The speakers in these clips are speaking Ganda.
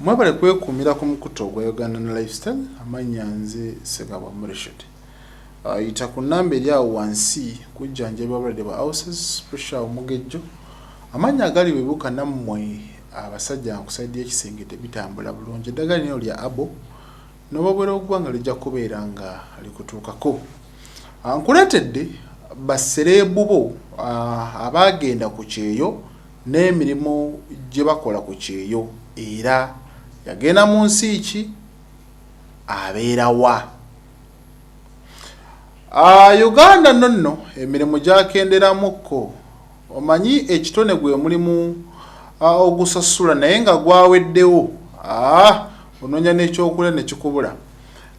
Mwebale kwekuumira ku mukutu ogwa Ugandan Lifestyle. Amannya nze Segabwa Mureshid. Yita ku nnamba eri awo wansi kujjanjabibwa obulwadde bwa ulcers, pressure, omugejjo, amannya agali webuuka nammwe abasajja nga ku sayidi y'ekisenge tebitambula bulungi. Eddagala lino lya abo n'obwobwera oggwanga lijja kubeera nga likutuukako. Nkuleetedde bassereebu bo abaagenda ku kyeyo n'emirimu gye bakola ku kyeyo era yagenda mu nsi ki, abeera wa? Uganda nno nno emirimu gyakenderamuko. Omanyi ekitone gwe mulimu ogusasula naye nga gwaweddewo, onoonya n'ekyokulya ne kikubula.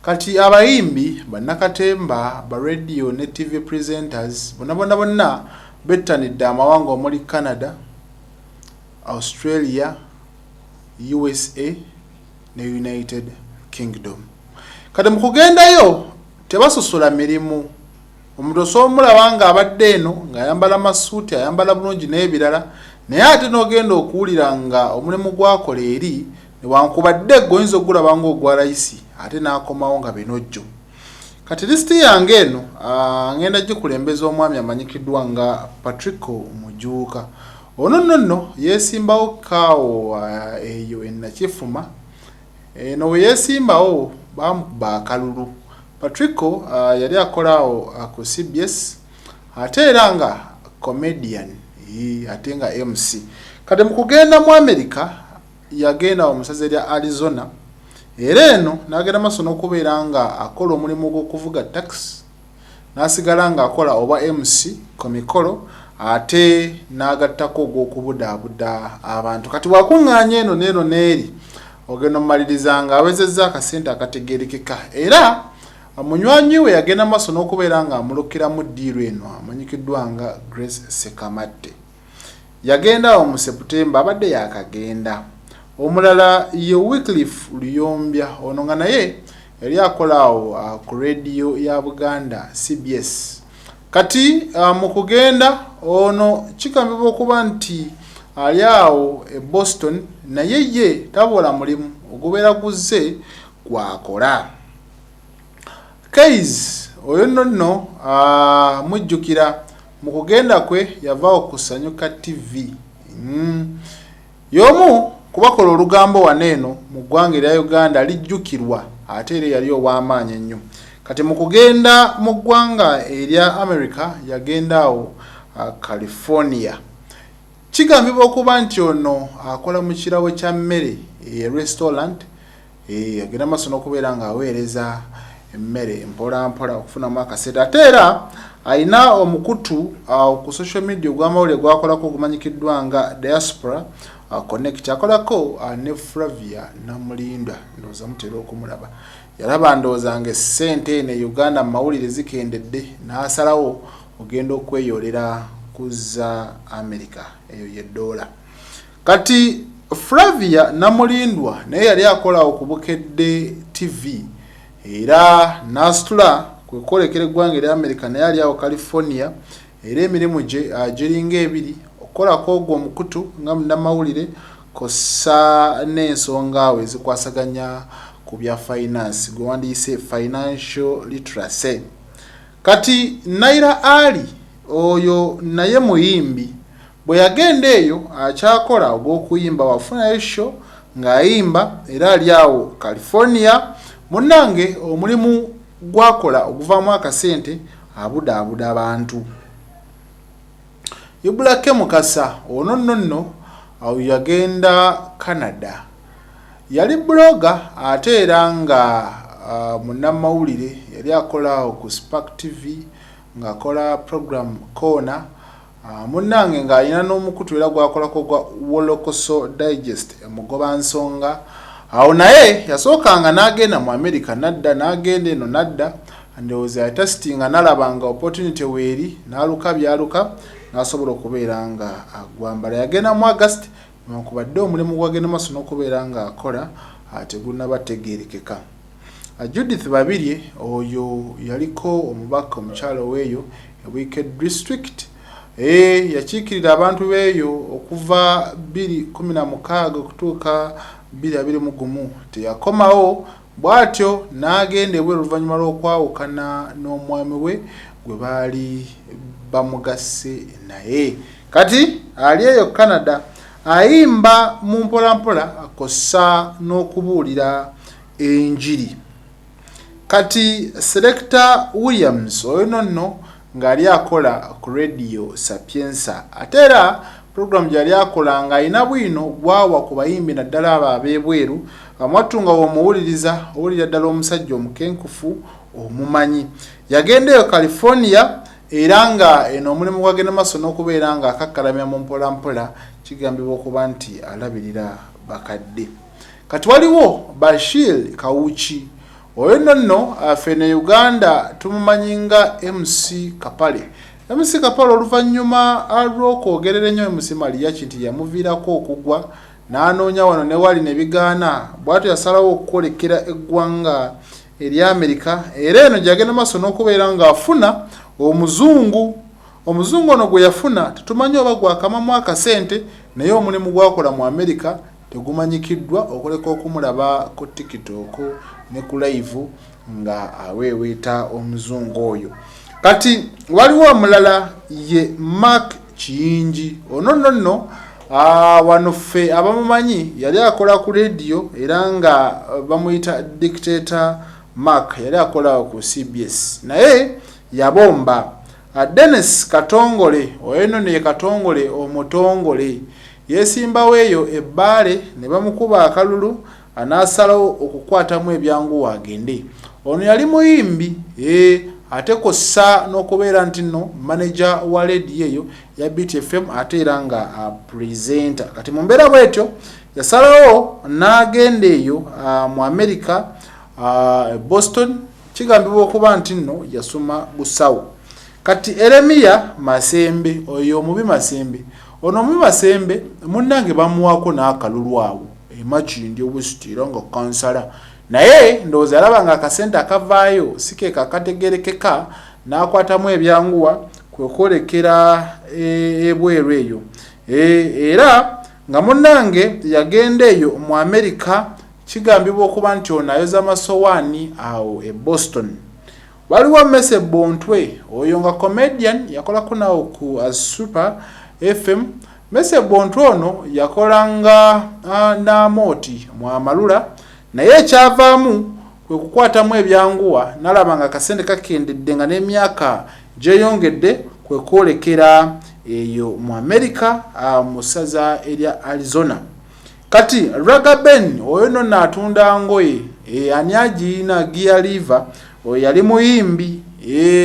Kati abayimbi, bannakatemba, ba radio ne TV presenters bonna bonna bonna bettanidde amawanga omuli Canada, Australia, USA ne United Kingdom. Kati mu kugendayo tebasosola mirimu. Omuntu osobola omulaba ng'abadde eno ng'ayambala masuuti, ayambala bulungi n'ebirala, naye ate n'ogenda okuwulira nga omulimu gw'akola eri newankubadde gwe oyinza okugulaba ng'ogwa layisi, ate n'akomawo nga binojjo. Kati lisiti yange eno ngenda gikulembeza omwami amanyikiddwa nga Patrico Mujuuka. Ono nno nno yeesimbawo kaawo eyo e Nakifuma. Eno we yeesimbawo baamukuba akalulu. Patrico yali akola awo ku CBS ate era nga comedian ate nga MC. Kati mu kugenda mu America yagenda awo mu ssaza erya Arizona era eno n'agenda maaso n'okubeera nga akola omulimu gw'okuvuga takisi, n'asigala ng'akola obwa MC ku mikolo ate n'agattako ogw'okubudaabuda abantu. Kati bw'akuŋŋaanya eno n'eno n'eri ogenda omumaliriza ng'awezezza akasente akategeerekeka. Era munywanyi we yagenda maaso n'okubeera ng'amulukiramu ddiiru eno amanyikiddwa nga Grace Ssekamatte. Yagenda awo mu September, abadde yaakagenda. Omulala ye Wycliffe Luyombya, ono nga naye yali akola awo ku leediyo ya Buganda CBS. Kati mu kugenda ono kigambibwa okuba nti ali awo e Boston naye ye taboola mulimu ogubeera guzze gw'akola. Kayz oyo nno nno mujjukira mu kugenda kwe yavaawo ku Sanyuka TV. Y'omu ku bakola olugambo wano eno mu ggwanga erya Uganda lijjukirwa ate era eyali ow'amaanyi ennyo. Kati mu kugenda mu ggwanga erya America yagenda awo California. Kigambibwa okuba nti ono akola mu kirabo kya mmere e restaurant. Agenda maaso n'okubeera ng'aweereza emmere mpola mpola okufunamu akasente. Ate era alina omukutu ku social media ogw'amawulire gwakolako ogumanyikiddwa nga Diaspora Connect. Akolako ne Flavia Namulinda, ndowooza mutera okumulaba. Yalaba ndowooza ng'essente eno e Uganda mu mawulire zikendedde n'asalawo ogenda okweyolera ku za America, eyo ye ddoola. Kati Flavia Namulindwa naye yali akola awo ku Bukedde TV era n'asitula kwe kwolekera eggwanga erya America, naye ali awo California era emirimu gye giringa ebiri, okukolako ogwo omukutu nga munnamawulire kw'ossa n'ensonga awo ezikwasaganya ku bya finance gwe wandiyise financial literacy. Kati Naira Ali oyo naye muyimbi. Bwe yagenda eyo akyakola ogw'okuyimba, wafunayo show ng'ayimba era ali awo California. Munnange omulimu gw'akola oguvaamu akasente abudaabuda bantu. Ibulake Mukasa ono nno nno awo yagenda Canada. Yali blogger ate era nga munnamawulire, yali akola awo ku Spark TV ng'akola program Corner. Munnange ng'alina n'omukutu era gwakolako ogwa Wolokoso Digest Mugobansonga. Awo naye yasookanga n'agenda mu America n'adda, n'agenda eno n'adda. Ndowooza yatasitinga n'alaba nga opportunity weeri n'aluka by'aluka n'asobola okubeera nga agwambala. Yagenda mu August newankubadde omulimu gw'agenda maaso n'okubeera ng'akola tegunnaba tegeerekeka. Judith Babirye oyo yaliko omubaka omukyala oweeyo e Buikwe District. Yakiikirira abantu b'eyo okuva 2016 okutuuka 2021 teyakomawo bw'atyo n'agenda ebweru oluvannyuma lw'okwawukana n'omwami we gwe baali bamugasse naye. Kati ali eyo Canada ayimba mu mpolampola kwossa n'okubuulira enjiri. Kati Selector Williams oyo nonno ng'ali akola ku Radio Sapienza ate era pulogulaamu gyeyali akola ng'alina bwino gwawa ku bayimbi naddala abo ab'ebweru mwattu nga w'omuwuliriza owulira ddala omusajja omukenkufu omumanyi. Yagenda eyo California era nga eno omulimu gwagenda maaso n'okubeera nga akakkalamya mu mpolampola kigambibwa okuba nti alabirira bakadde. Kati waliwo Bashir Kawuki oyo nno nno ffe ne Uganda tumumanyi nga MC Kapale. MC Kapale oluvannyuma lw'okwogerera ennyo MC Mariachi nti yamuviirako okugwa n'anoonya wano ne wali ne bigaana bw'atyo yasalawo okwolekera eggwanga erya Amerika era eno gy'agenda maaso n'okubeera ng'afuna omuzungu. Omuzungu ono gwe yafuna tetumanyi oba gwakamamu akasente naye omulimu gwakola mu Amerika tegumanyikiddwa okuleka okumulaba ku TikTok ne ku live nga aweeweeta omuzungu oyo. Kati waliwo omulala ye Mark Kiyingi ono nno nno wano ffe abamumanyi yali akola ku leediyo era nga bamuyita Dictator Mark, yali akola ku CBS naye yabomba. Dennis Katongole oyo nno ye Katongole omutongole yeesimbawo eyo e Bbaale ne bamukuba akalulu n'asalawo okukwatamu ebyanguwa agende. Ono yali muyimbi ate kwossa n'okubeera nti nno maneja wa leediyo eyo ya BT FM ate era nga presenter. Kati mu mbeera bw'etyo yasalawo n'agenda eyo mu America Boston kigambibwa okuba nti nno yasoma busawo. Kati Eremiya Masembe oyo omubi Masembe ono omubi Masembe munnange bamuwaako n'akalulu awo e Makindye West era nga kansala naye ndowooza yalaba nga akasente akavaayo si keeko akategeerekeka n'akwatamu ebyanguwa kwe kwolekera ebweru eyo era nga munnange yagenda eyo mu Amerika kigambibwa okuba nti ono ayoza masowaani awo e Boston. Waliwo Mese Bontwe oyo nga comedian yakolako nawo ku Super FM. Mese Bontwe ono yakolanga n'Amooti mu Amalula naye ekyavaamu kwe kukwatamu ebyanguwa n'alaba nga akasente kakendedde nga n'emyaka gyeyongedde kwe kwolekera eyo mu Amerika mu ssaza erya Arizona. Kati Raga Ben oyo nno naatunda ngoye ani agiyina Gear Liver oyo yali muyimbi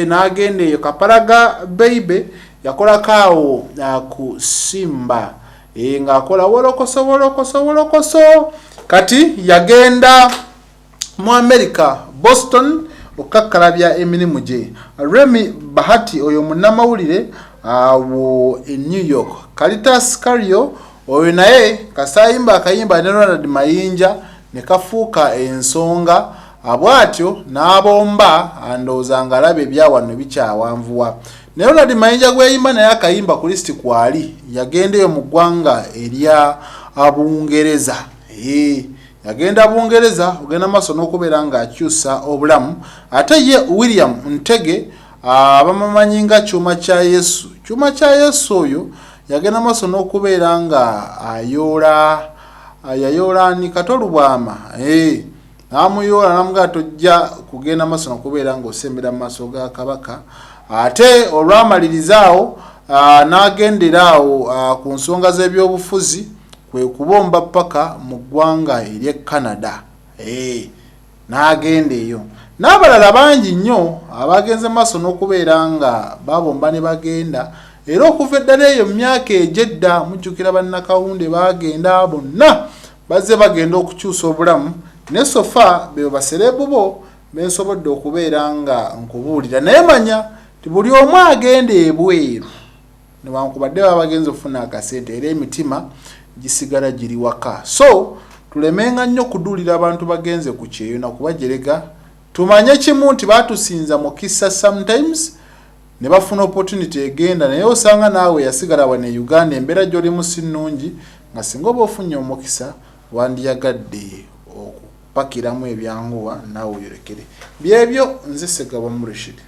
n'agenda eyo Kapalaga Beibe yakolako awo ku Simba ng'akola wolokoso wolokoso wolokoso. Kati yagenda mu America Boston okukakkalabya emirimu gye. Remy Bahati oyo munnamawulire awo e New York. Caritas Cario oyo naye kasayimba akayimba ne Ronald Mayinja ne kafuuka ensonga bw'atyo n'abomba ndowooza ng'alaba ebya wano bikyawanvuwa. Naye Ronald Mayinja gwe yayimba naye akayimba ku lisiti kwali yagenda eyo mu ggwanga erya Bungereza. Yagenda Bungereza ogenda maaso n'okubeera ng'akyusa obulamu. Ate ye William Ntege abamumanyi nga Kyuma kya Yesu. Kyuma kya Yesu oyo yagenda maaso n'okubeera nga ayoola yayoola ani Kato Lubwama n'amuyoola n'amugamba tojja kugenda maaso n'okubeera ng'osembera mu maaso ga Kabaka. Ate olwamaliriza awo n'agendera awo ku nsonga z'ebyobufuzi kwe kubomba ppaka mu ggwanga ery'e Canada n'agenda eyo. N'abalala bangi nnyo abagenze maaso n'okubeera nga babomba ne bagenda era okuva eddala eyo mu myaka egy'edda mujjukira bannakawunde baagenda bonna bazze bagenda okukyusa obulamu ne sofa be basereebu bo be nsobodde okubeera nga nkubuulira. Naye manya nti buli omu agenda ebweru newankubadde baba bagenze okufuna akasente era emitima gisigala giri waka. So tulemenga nnyo kuduulira abantu bagenze ku kyeyo na kubajerega. Tumanye kimu nti batusinza mukisa sometimes ne bafuna opportunity egenda naye osanga naawe yasigala wano e Uganda embeera gy'olimu si nnungi nga singa oba ofunye omukisa Wandiyagadde okupakiramu ebyanguwa naawe oyolekere. Byebyo, nze Ssegawa Murishid.